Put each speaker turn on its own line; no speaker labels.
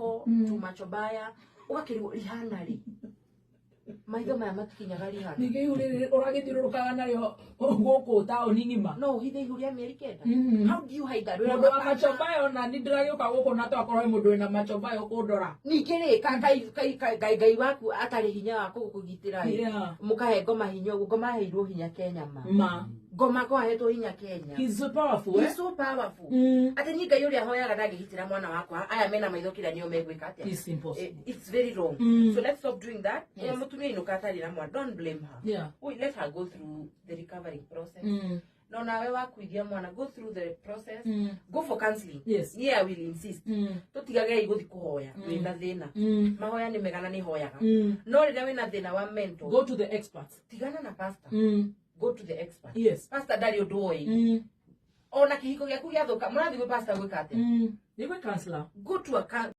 Coco to macho baya, ũgakĩrigwo Rihanna rĩ, maitho maya matikinyaga Rihanna.
Ningĩ ihu rĩrĩ ũragĩthiũrũrũkaga narĩo gũkũ taũni ng'ima.
No ũhithe ihu rĩa mĩeri 9? How do you hide that?
Mũndũ wa macho baya, ona ni ndĩragĩũka gũkũ na twakorwo he mũndũ wĩna macho baya ũkũndora.
Ningĩ rĩ, Ngai waku atarĩ hinya wa kũgitĩra ĩ, mũkahe ngoma hinya ũguo. Ngoma aheirwo hinya Kenya ma.
Ma.
Ngoma ko ahetwo hinya Kenya.
He's so powerful.
He's
eh?
so powerful atĩ niĩ Ngai ũrĩa hoyaga ndangĩgitĩra mwana wakwa, aya mena maitho kĩrĩa nĩo megwĩka atĩa?
It's impossible.
It's very wrong. So let's stop doing that. Mũtumia inũka atarĩ na mwana, don't blame her. Wait, let her go through the recovery process. No nawe wakuithia mwana, go through the process. Go for counseling. Niĩ I will insist, tũtigagei gũthi kũhoya wĩna thĩna. Mahoya nĩ mega na nĩ hoyaga, no rĩrĩa wĩna thĩna wa mental,
Go to the experts.
Tigana na pastor. Go to the expert. Pastor ndarĩ ũndũ oĩ. Ona kĩhiko gĩaku gĩathũka, mũrathiĩ gwĩ pastor gwĩka atĩa?
Nĩ gwĩ counselor.
Go to a